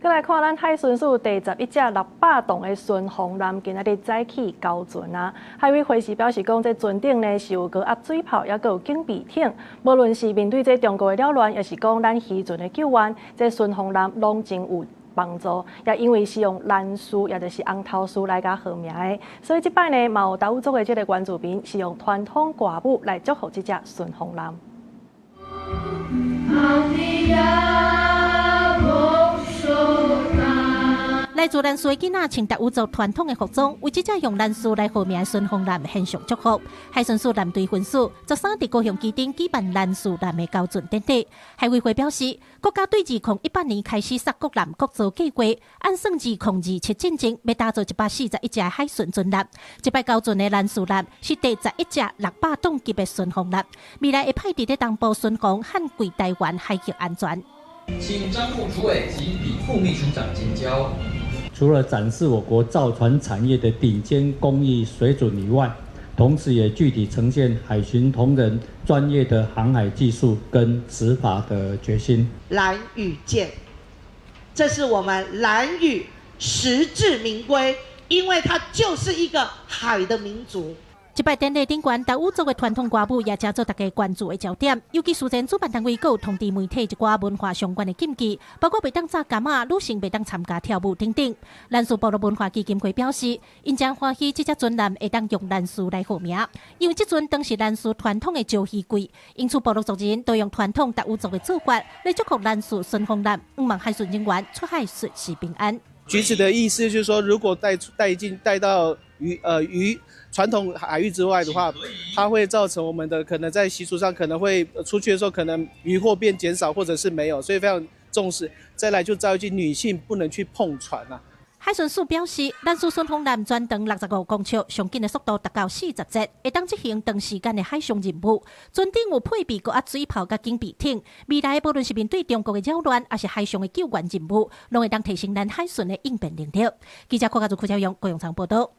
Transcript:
閣來看咱海巡署第11隻600噸的順風艦，今仔日早起交船啊！海委會時表示講，這船頂呢是有高壓水炮，抑閣有警備艇。無論是面對這中國的擾亂，抑是講咱漁船的救援，這順風艦攏真有幫助。也因為是用蘭嶼，也就是紅頭嶼來共號名的，所以這擺呢，嘛有達悟族的這个原住民是用傳統歌舞來祝福這隻順風艦。來自蘭嶼的囡仔穿達悟族傳統的服裝，為這隻用蘭嶼來號名的順風艦獻上祝福。海巡署藍隊分署13佇高雄旗津舉辦蘭嶼艦的交船典禮。海委會表示，國家對2018年開始殺國艦國造計劃，按算2027進前欲打造141隻海巡船艦。這擺交船的蘭嶼艦是第11隻600噸級的順風艦，未來會派佇咧東部巡防，捍衛台灣海域安全。請張副主委及李副秘書長監交。除了展示我國造船產業的頂尖工藝水準以外，同時也具體呈現海巡同仁專業的航海技術跟執法的決心。蘭嶼艦，這是我們蘭嶼實至名歸，因為它就是一個海的民族。這擺典禮頂懸，達悟族的傳統歌舞也成做大家關注的焦點。尤其事前主辦單位閣有通知媒體一寡文化相關的禁忌，包括袂當紮柑仔、女性袂當參加跳舞等等。蘭嶼部落文化基金會表示，𪜶真歡喜這隻船艦會當用蘭嶼來號名，因為這船當是蘭嶼傳統的招魚櫃，因此部落族人都用傳統達悟族的做法來祝福蘭嶼順風艦，向望海巡人員出海順時平安。橘子的意思就是說，如果帶帶進帶到魚傳統海域之外的話，它會造成我們的可能在習俗上可能會出去的時候，可能漁獲變減少，或者是沒有，所以非常重視。再來就造一句女性不能去碰船啊。海巡署表示，蘭嶼順風艦全長65公尺，上緊的速度達到40節，會當執行長時間的海上任務。船頂有配備高壓水炮佮警備艇，未來無論是面對中國的擾亂，抑是海上的救援任務，攏會當提升咱海巡的應變能力。記者郭家祖、柯超勇、高永昌報道。